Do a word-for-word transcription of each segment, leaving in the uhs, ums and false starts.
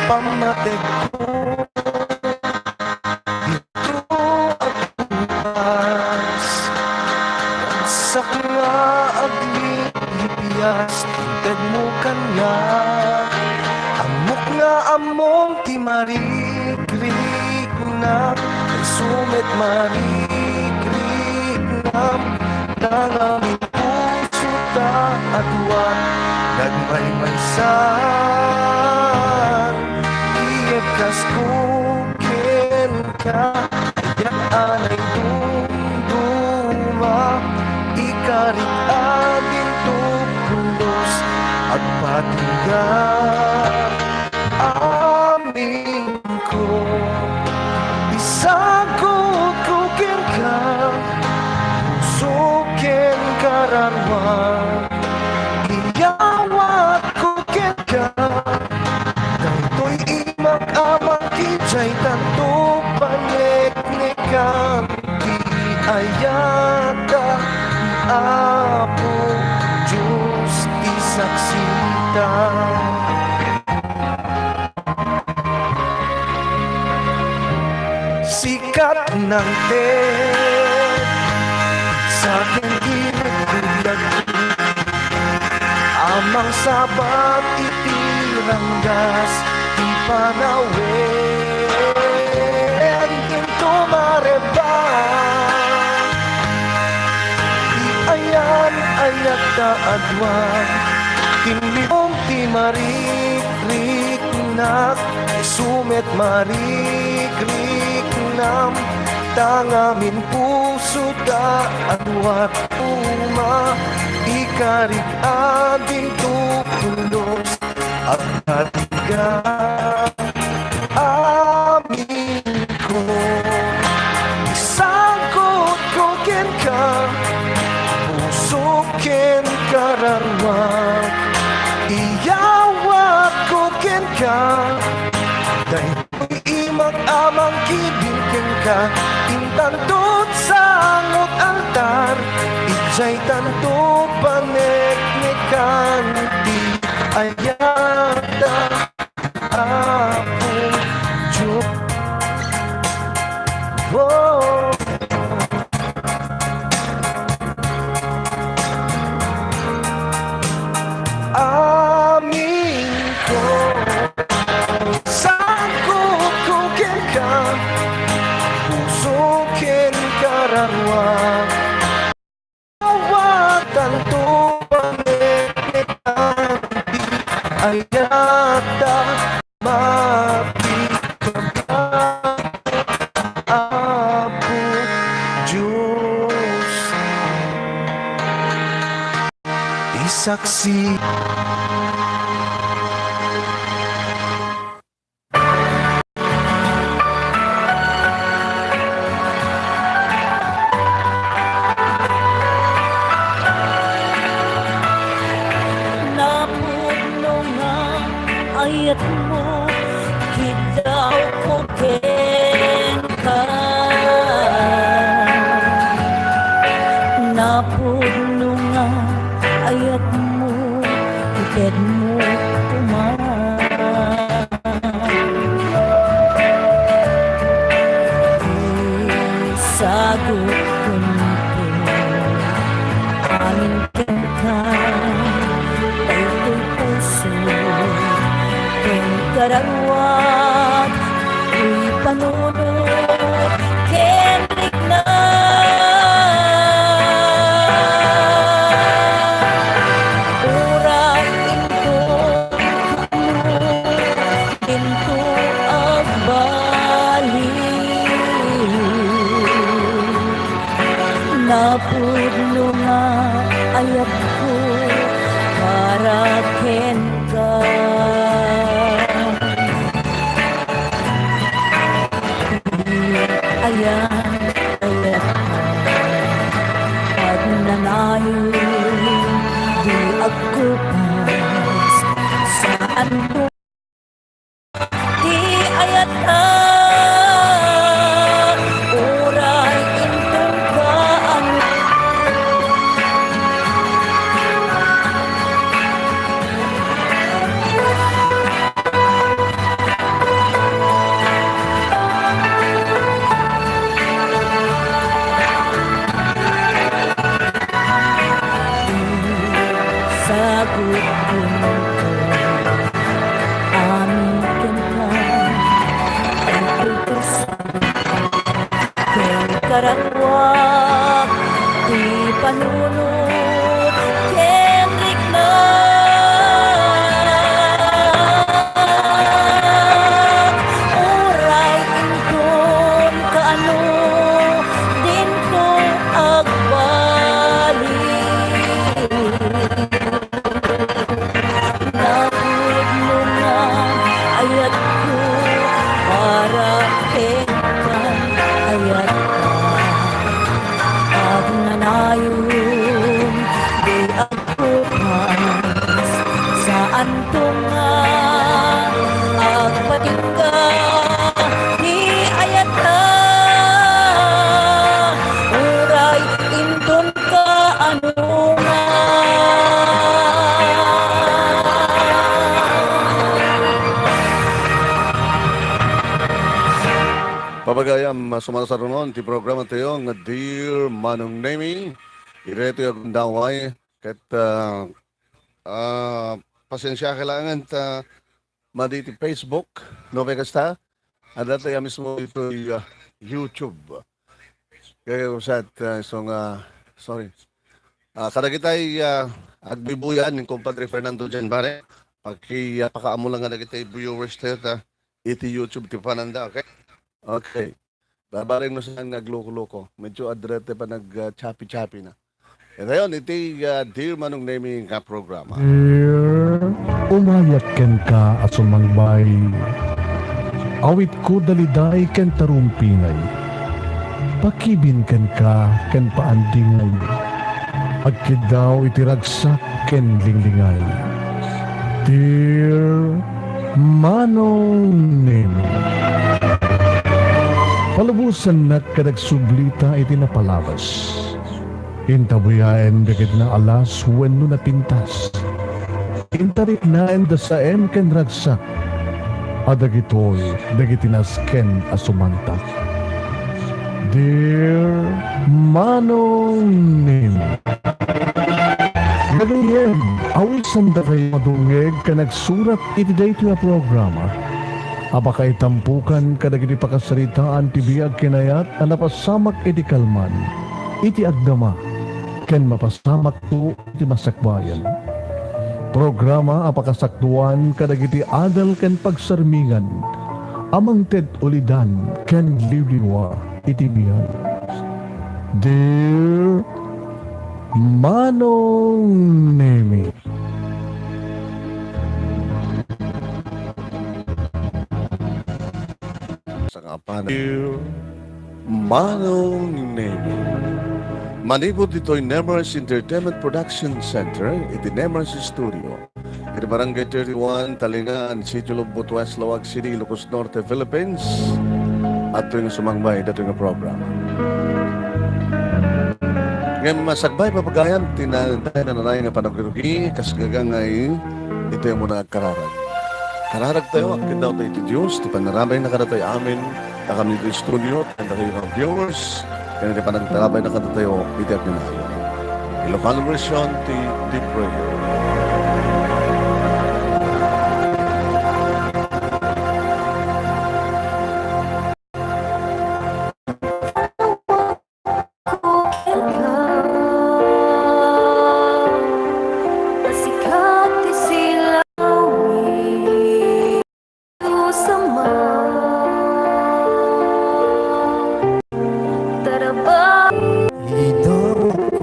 pammategko. Dito agbuas, ragsak nga aglipyas, intedmo kaniak. Ammok nga ammom ti marikriknam, isu met marikriknam, ta ngamin puso ta a dua nagmaymaysan. Iyebkasko kenka, diak a naidumduma, ikarik a dinto pulos, agpatiga amin ko, isagutko kenka, puso ken kararua, iyawatko kenka, daytoy imak a mangkidiay tanto paneknekan ti ayat, Apo Dios ti saksita. Sikat nangted sa ken ti nagbibiag, a mangsabat iti ranggas ti panawen. Dinto marebba ti ayan-ayat ta a dua. Tinmimom ti marikriknak, isu met marikriknam, ta ngamin puso ta a dua. Uma, ikarik a dinto pulos, agpatiga amin ko. Isagutko kenka, puso ken kararua, iyawatko kenka, daytoy imak a mangkibin kenka, intanto sangot altar, idiay tanto paneknekan ti ayat, Apo Dios. Oh. Amin ko, sangkutko kenka, puso ken kararua. Awatanto paneknekan ti ayat ta mapikabak, Apo Dios, ti saksi. Napudno nga ayatmo, kiddawko kenka. Napudno nga ayatmo, itedmo koma. Isagutko amin kenka, daytoy puso ken kararuak, ipanunot ken rikna. Uray inton Inton agbaliw, napudno nga ayatko para kenka. Ayan, ayan, agnanayon di agkupas, saan ko Ti ayat a uray inton kaan. Arakuak ti panunot ken riknak. Uray inton kaano, dinto agbalik. Napudno nga ayatko para kenka, ayatka. Agnanayon, di agkupas, saanto nga agpatingga ti ayatka. Uray inton kaano nga. Papagayam, sumasarunon ti programa tayo nga Dear Manong Nemi. Iti daytoy a gundaway, ket, ah, ah, pasensia, kailangan ta madi ti Facebook, no, kay kasta, adda tayo mismo itoy, ah, YouTube. Kaya usat, ah, iso nga, sorry. Ah, kadagitay, ah, agbibuyan ni Compadre Fernando Janbare, paki-, ah, pakaammo lang nga dagitay viewers tayo ta iti YouTube ti pananda, okay? Okay. Babaling no saan nga agloko-loko. Medyo adrete pa nag, ah, chapi-chapi na. E dayon, iti, ah, Dear Manong Nemi nga programa. Dear, umayak kenka a sumangbay. Awitko daliday ken tarumpingay. Pakibin kenka ken paandingay. Agkiddaw iti ragsak ken linglingay. Dear Manong Nemo. Palubosannak ket agsublita iti napalabas. Intabuyaen dagiti naalas wenno napintas. Intariknaen da saem ken ragsak a dagitoy dagiti nasken a sumantak. Dear Manong Nemo. Gagayyem, awisandakayo madungngeg ken agsurat iti daytoy a programa a pakaitampokan kadagiti pakasaritaan ti biag ken ayat a napasamak iti kalman, iti agdama, ken mapasamakto iti masakbayan. Programa a pakasaktuan kadagiti adal ken pagsarmingan a mangted ulidan ken liwliwa iti biag. Dear Manong Nemi. Sangapanan. Manong Nemi. Manipud ditoy Nemers Entertainment Production Center, iti Nemers Studio. Iti Barangay thirty-one, Talingaan, Sitio Lobbot, West Laoag City, Ilocos Norte, Philippines. Adtoy nga sumangbay daytoy nga programa. Ngem, masakbay, papagayam, ti na-, nanay nga panagrugi, kas gagangay, iti ammo nga agkararag. Kararag tayo, agkiddaw tayo iti Dios, ti panarabay na kadatayo amin, ta kami iti studio, ken dakayo nga viewers, ken iti panagtarabay na kadatayo iti agnanayon. Ilocano version ti Deep Prayer. Sikat ti silaw ni Dios Ama. Tarabay. Idawat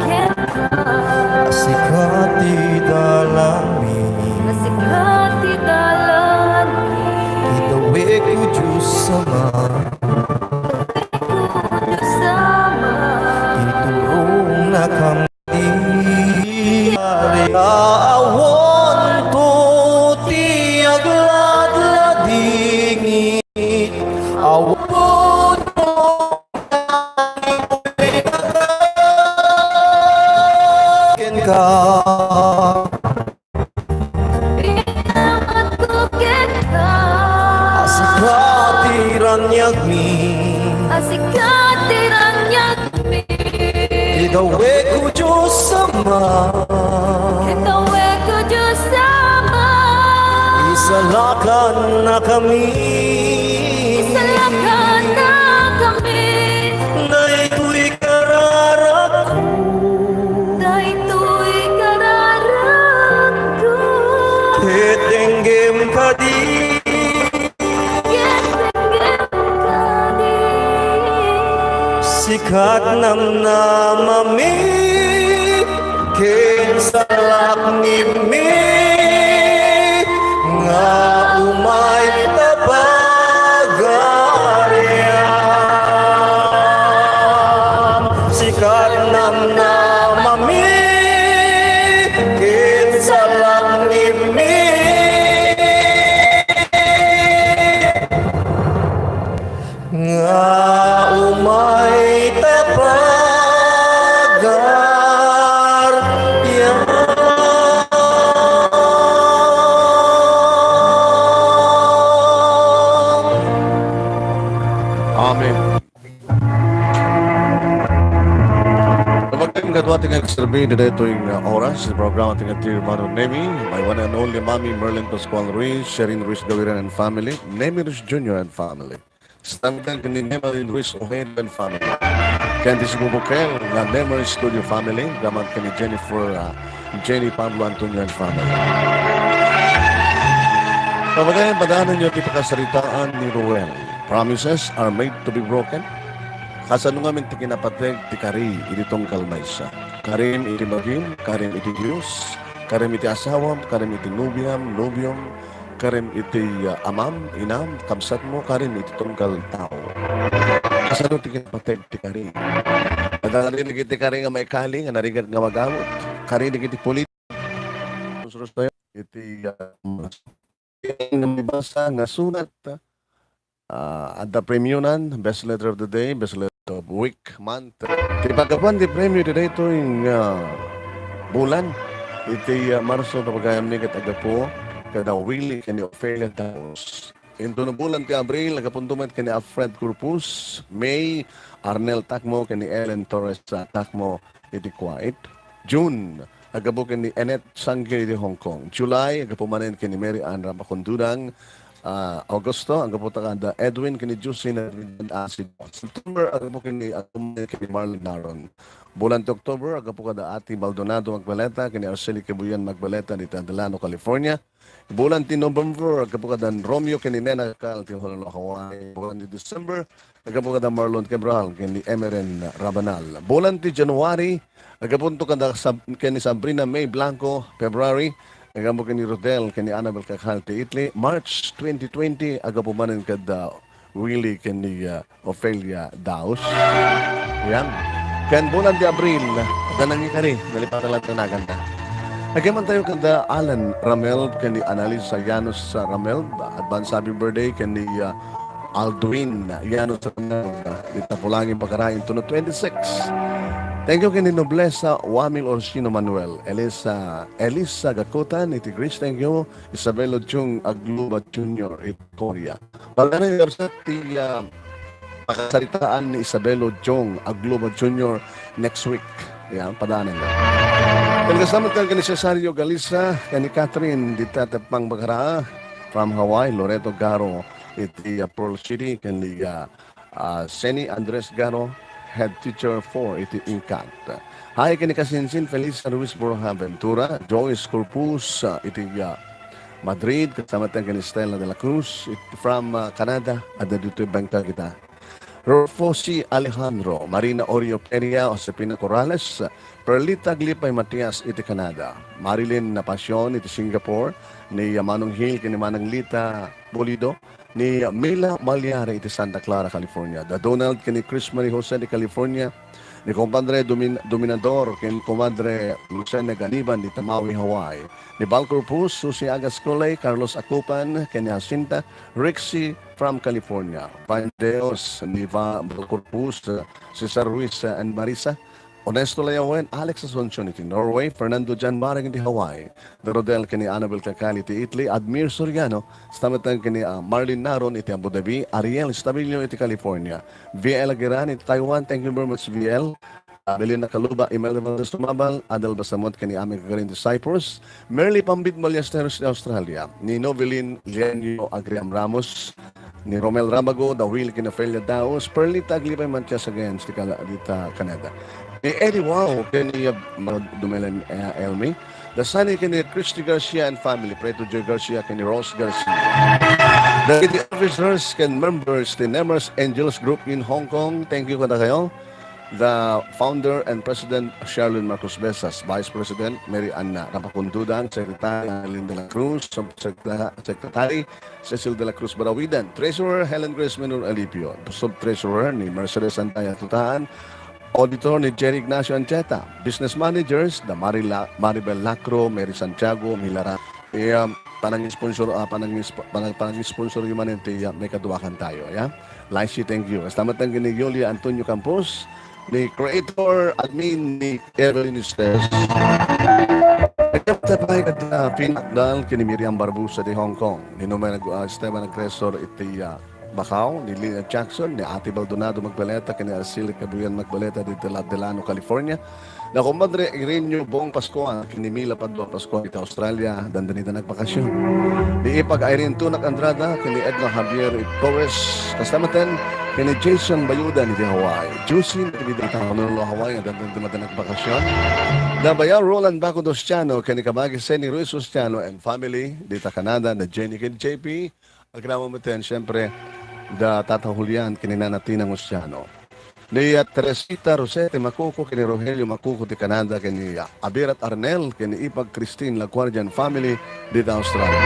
kenka. Sikat ti dalami. Sikat ti dalami. Idawek, O Dios Ama. Idawek, O Dios Ama. Iturong na kami. Awan to ti agladladingit, awan to kenka. Ipinamatko kenka. Sika ti raniagmi. Sika ti raniagmi. Idawek, O Dios Ama. Idawek, O Dios Ama. Isalakannakami. Lakannakami. Daytoy kararakko. Daytoy kararakko. Ket denggem kadi. Ket denggem kadi. Sikat namnamami. Ken salaknibmi nga umay ta pagariam. Sikat namnamami ken salaknibmi. Nga umay ta pagariam. Amen. Kapag kaduha ti nga agserbi, ditoy nga oras, sa programa ti nga Dear Mother Nemi, my one and only Mommy Merlin Pascual Ruiz, Sherin Ruiz Gawiran and family, Nemi Ruiz Junior and family. Stamtan ken ni Nemalin Ruiz Ojeda and family. Ken ti sibubukel nga Nemer Studio family, gaman ken ni Jennifer, ah, Jenny Pablo Antonio and family. Pamagayan, padaanenyo ti pakasaritaan ni Ruel. Promises are made to be broken. Kasano ngamin ti kinapateg ti kari iti tunggal maysa? Karim iti bagim, karim iti Dios, karim iti asawam, karim iti nobiam, nobiom, karim iti, ah, amam, inam, kabsatmo, karim iti tunggal tao. Kasano ti kinapateg ti kari? Nagkari dagiti kari nga maikali, nga narigat nga magamut. Kari dagiti pulit. Iti, ah, nga mibasa nga surat, ah, adda premionan, best letter of the day, best letter of week, month. Ti paggapuan ti premio ti daytoy nga bulan, iti, ah, Marso, papagayammi ket aggapu kada Willie ken ni Ofelia Daos. Intono bulan ti Abril, aggapunto met ken ni Alfred Corpus, May, Arnel Tacmo, ken ni Ellen Torres, ah, Tacmo, iti Kuwait. June, aggapu ken ni Enette Sangil iti Hong Kong. July, aggapu manen ken ni Mary Ann Rabacondudang. Ah, Augusto, aggapu ta kada Edwin ken ni Justin Acido. September, aggapu ken ni, aggapu manen ken ni Marlon Naron. Bulan ti October, aggapu kada Ati Maldonado Magbaleta ken ni Arceli Kibuyan Magbaleta dita Delano, California. Bulan ti November, aggapu kada Romeo ken ni Nena Cal ti Honolulu, Hawaii. Bulan ti December, aggapu kada Marlon Cabral ken ni Emeren Rabanal. Bulan ti January, aggapunto kada Sab-, ken ni Sabrina May Blanco. February, aggapu ken ni Rodel ken ni Annabel Cacal ti Italy. March twenty twenty, aggapu manen kada Willie ken ni, ah, Ofelia Daos. Yan. Ken bulan ti Abril, adda nangikari, nalipatan lang ti naganda. Agyamantayo kada Alan Ramel ken ni Annalisa Llanos Ramel. Advance happy birthday ken ni, ah, Aldwin Llanos Ramel. Dita Pulangi, Bagara, intono twenty-six. Thank you ken ni Noblesa Wamil Orsino Manuel, Elisa, Elisa Gakutan iti Greece, thank you. Isabel Ojong Agluba Junior iti Korea. Pagana ti, ah, pakasaritaan ni Isabel Ojong Agluba Junior next week. Yan, padanan na. Ken kasama tayo ken ni Cesario Galisa, ken ni Catherine dita Tepang Bagara, from Hawaii, Loreto Garo, iti, ah, Pearl City, ken ni, ah, ah, Seni Andres Garo, head teacher four iti Ingkat. Hi ken ni Kasinsin Felisa Ruiz Borja Ventura, Joyce Corpus, ah, iti, ah, Madrid, kasama tayo ken ni Stella de la Cruz, it-, from, ah, Canada, adda ditoy bangka kita. Rodolfo C. Alejandro, Marina Orio Peria, Josefina Corrales, Perlita Aglipay Matias iti Canada, Marilyn Napacion iti Singapore, ni Manong Hill ken ni Manang Lita Pulido, ni Mila Malyari iti Santa Clara, California, da Donald ken ni Chris Marie Jose iti California, ni Compadre Domin-, Dominador ken Comadre Lucena Ganiban iti Maui, Hawaii, ni Bal Corpus, Susie Agas Coley, Carlos Acupan ken ni Jacinta, Rexy from California, Van Deos, ni Va-, Bal Corpus, Cesar Ruiz, and Marisa, Onesto Layawen, Alex Asuncion iti Norway, Fernando Jan Marang iti Hawaii, Dorodel ken ni Annabel Cacali iti Italy, Admir Soriano, stamatan ken ni, ah, Marlene Naron iti Abu Dhabi, Ariel Estabillo iti California, V L Aguiran iti Taiwan, thank you very much, V L. Ah, Belina Kaluba, Imelda Valdez Tumabal, Adel Basamot ken ni Ami Gagarin iti Cyprus, Merly Pambit Ballesteros iti Australia, ni Novelin Lienio Agriam Ramos, ni Romel Rabago, da Will ken Ofelia Daos, Perlita Aglipay Matias again, ti kala-, dita Canada. Ni Eddie Wow, ken ni, uh, Dumelen, uh, Elmi, da Sunny ken ni Christy Garcia and family, Preto Joy Garcia ken ni Rose Garcia. Dagiti officers ken members ti Nemers Angels Group in Hong Kong, thank you kadakayo. The founder and president, Sherlyn Marcos Besas, vice president, Mary Anna Rapacondudan, secretary, Annalyn de la Cruz, sub-secretary, Cecil de la Cruz Barawidan, treasurer, Helen Grace Menor Alipio, sub-treasurer ni Mercedes Andaya Tutaan, auditor ni Jerry Ignacio Ancheta, business managers, the Marila-, Maribel Lacro, Mary Santiago, Milara, eh, um, panang-sponsor, ah, panang-sp-, panang-, panang-sponsor yung manen ti, ah, may kaduakan tayo, ya? Lysie, thank you. Kasta met ken ni Julia Antonio Campos, ni creator, admin, ni Evelyn Estes. Nagkapatay ket, ah, pinakdal ken ni Miriam Barbusa di Hong Kong. Ni Numen, ah, Esteban Agresor iti, ah, Bacau, ni Lina Jackson, ni Ate Baldonado Magbaleta, ken ni Arcelica Buyan Magbaleta di Dela-, Delano, California. Na Compadre Irenio Bong Pascual, ken ni Mila Padua Pascual iti Australia, dandani da nagbakasyon. Ni Ipag Irene Tunak Andrada, ken ni Edna Javier Torres, kasta met ken ni Jason Bayudan iti Hawaii. Juicy, Navidad, Honolulu, Hawaii, dandani da nagbakasyon. Nabaya Roland Baco Dostiano, ken ni Kabagi Seni Ruiz Dostiano and family, dita Canada, na Jenny ken J P, Agraman met, siyempre, da Tata Julian ken ni Nana Tina Muciano. Ni, ah, Teresita Rosete Macuco ken ni Rogelio Macuco ti Canada ken ni, ah, Abirat Arnel ken ni Ipag Christine Laguardian family dita Australia.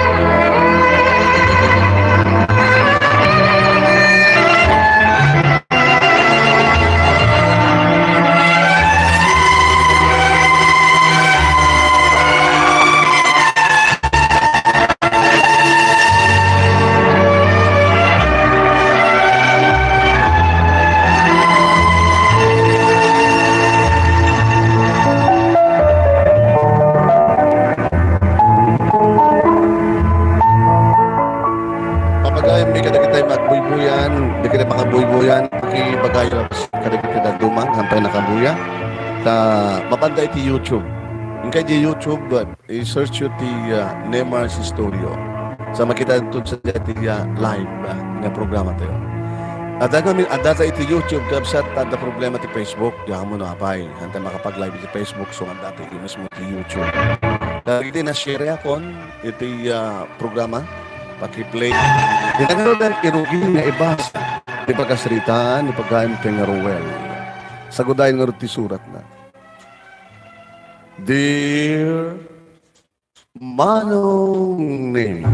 Papagayam mi kadagiti magbuybuyan, dagiti makabuybuyan, pakibagayo kadagiti dadduma, hampay nakabuya. Ta, mapanda iti YouTube. Inkay di YouTube, I-search yo ti, ah, Nemar's Studio. Sa makita ito sa ti, ah, live, ah, nga programa tayo. Adda kami, adda ta iti YouTube, kabsat, adda problema ti Facebook. Di mo no, apay. Hantay makapag-live iti Facebook, so adda ta iti mismo ti YouTube. Dagiti na-share akon iti, ah, programa, paki-play. Ita nga irugi nga ibasa ti pakasritaan ni pagayam ti nga Ruel. Sagudayen nga ti suratna. Dear Manong Nemi.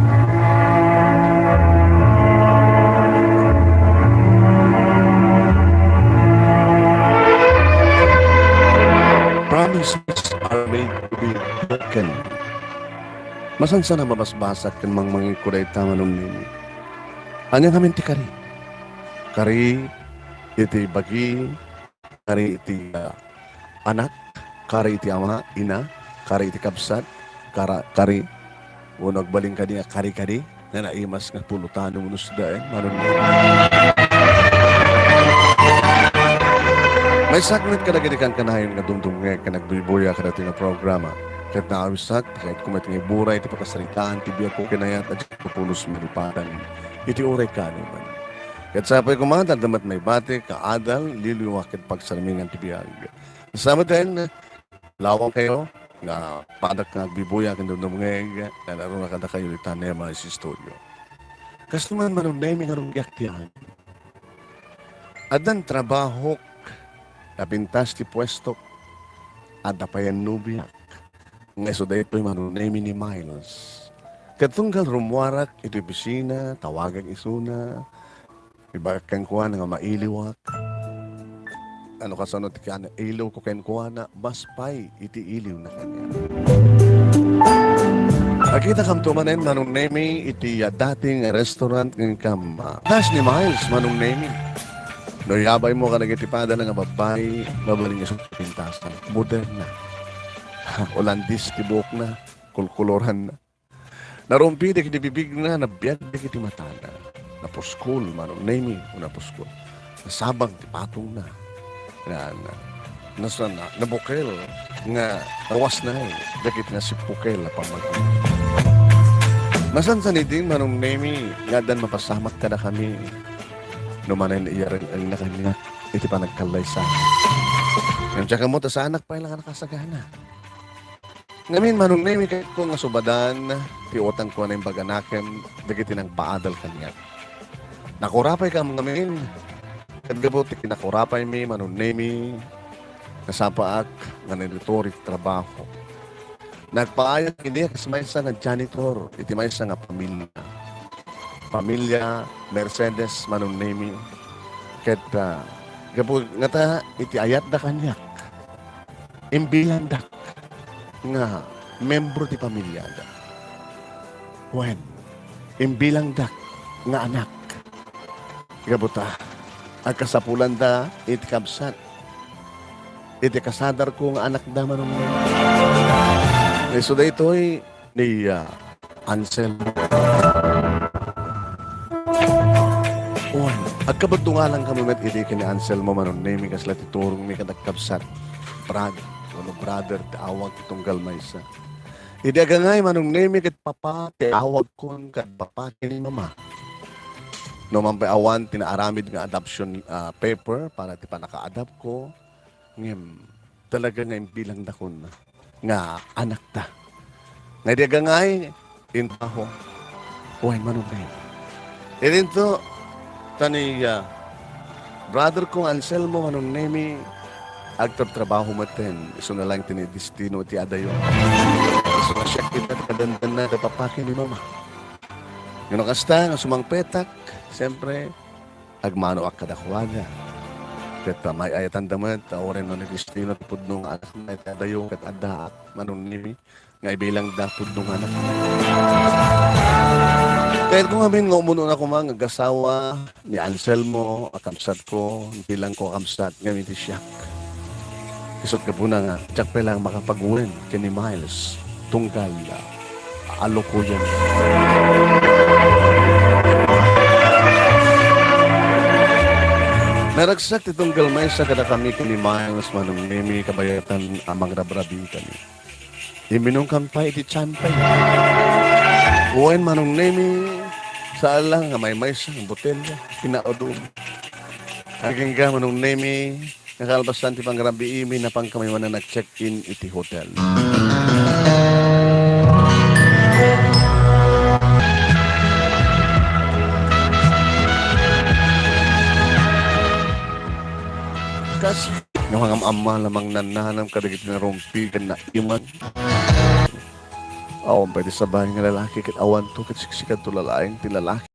Promises are made to be broken. Masansan a mabasbasak ken mangmangikko dayta, Manong Nemi. Ania ngamin ti kari? Kari iti bagi, kari iti, ah, anak, kari iti ama, ina, kari iti kabsat, kara-, kari, wenno agbalin kadi nga kari-kari, nga naimas nga pulotano wenno sdaen, Manong Nemi. Maysaknit kadagiti kankanayon nga dumdumngeg ken agbuybuya kadagiti nga programa. Ket naawisak, ket kumet nga iburay ti pakasaritaan ti biagko ken ayat a diak pulos malipatan iti uray kaanoman. Ket sapay koma, adda met maibati, kaadal, liliwa ket pagsarmingan ti biag. Sa maten, lawang kayo, nga padak nga agbibuya ken dumdumngeg, nga naruna kadakayo ita Nemar's Studio. Kastoy man, Manong Nemi, nga rugiak ti amin. Addan trabahok, napintas ti puestok, adda payen nobiak. Nga isu daytoy, Manong Nemi, ni Miles. Ket tunggal rummuarak iti opisina, tawagak isuna, ibagak kenkuana nga mailiwak. Ano kasano ti kiana, iliwko kenkuana, mas pay iti iliwna kaniak. Nakitakam to manen, Manong Nemi, iti, ah, dating restaurant nga inkam, ah, kas ni Miles, Manong Nemi. No yabaymo kadagiti padana nga babbai, mabalin nga pintasan. Moderna. Holandis ti buokna, kulkuloranna. Narumpi dagiti bibigna, nabiag dagiti matana. Napuskol, Manong Nemi, o napuskol. Nasabang ti patongna. Nga, na, nasa na, nabukel nga nawasnay dagiti nasippukel a pammag-, Masansan idi, Manong Nemi, nga addan mapasamak kadakami no manen iyareng-engna kaniak iti panagkallaysa. Ngem diak ammo ta saanak pay la nga nakasagana. Ngamin, Manong Nemi, kayatko nga subadan ti utangko a naimbag a nakem dagiti nangpaadal kaniak. Nakurapay kam ngamin, ket gapu ti kinakurapaymi, Manong Nemi, nasapaak nga nariturit ti trabaho. Nagpaayak idi a kas maysa nga janitor iti maysa nga pamilia. Pamilia Mercedes, Manong Nemi. Ket, ah, gapu ngata iti ayatda kaniak, imbilangdak nga membro ti pamiliada. Wen, imbilangdak nga anak. Gapu ta, agkasapulanda iti kabsat. Iti kasadarko nga anakda, Manong Nemi. Isu daytoy ni, ah, Anselmo. Wen, agkabuddongalan kami met idi ken ni Anselmo, Manong Nemi, kasla ti turongmi kad agkabsat. Brad, wenno brother ti awag ti tunggal maysa. Idi agangay, Manong Nemi, ket papa ti awagkon kad papa ken ni mama. No man pay awan ti naaramid nga adoption, ah, paper para ti pannakaadoptko, ngem talaga nga imbilangdakon nga anakta. Nga idi agangay, intaho. Wen, Manong Nemi. Idinto, ta ni, ah, brother ko nga Anselmo, Manong Nemi, agtrabtrabaho metten, isu na laeng ti destino ti adayo. Isu nga siak ita ti kadandanna, ti papa ken ni mama. Ngem no kasta nga sumangpetak, siyempre, agmanoak kadakuada. Ket, ah, maay-ayatanda met, ah, uray no nagdestino ti pudno nga anakna iti adayo, ket addaak, Manong Nemi, nga ibilangda pudno nga anak. Kayatko ngamin nga umunoak koma nga agasawa ni Anselmo a kabsatko, bilangko a kabsat, ngem iti siak. Isut' gapuna nga, diak pay laeng makapagwen ken ni Miles tunggal, ah, a lokoyen. Naragsak ti tunggal maysa kadakami ken ni Miles, Manong Nemi, kabayatan a mangrabrabi kami. Imminumkan pay iti champagne. Wen, Manong Nemi, saan la nga maymaysa nga botelya, kinaudom. Agingga, Manong Nemi, nga kalpasan ti pangrabiimi, napan kami manen nag-check-in iti hotel. Kas nga mangam-amma lamang nannanam kadagiti narumpigan nga iman. Awan pay ti sabali nga lalaki ket awanto ket siksika to laeng ti lalaki.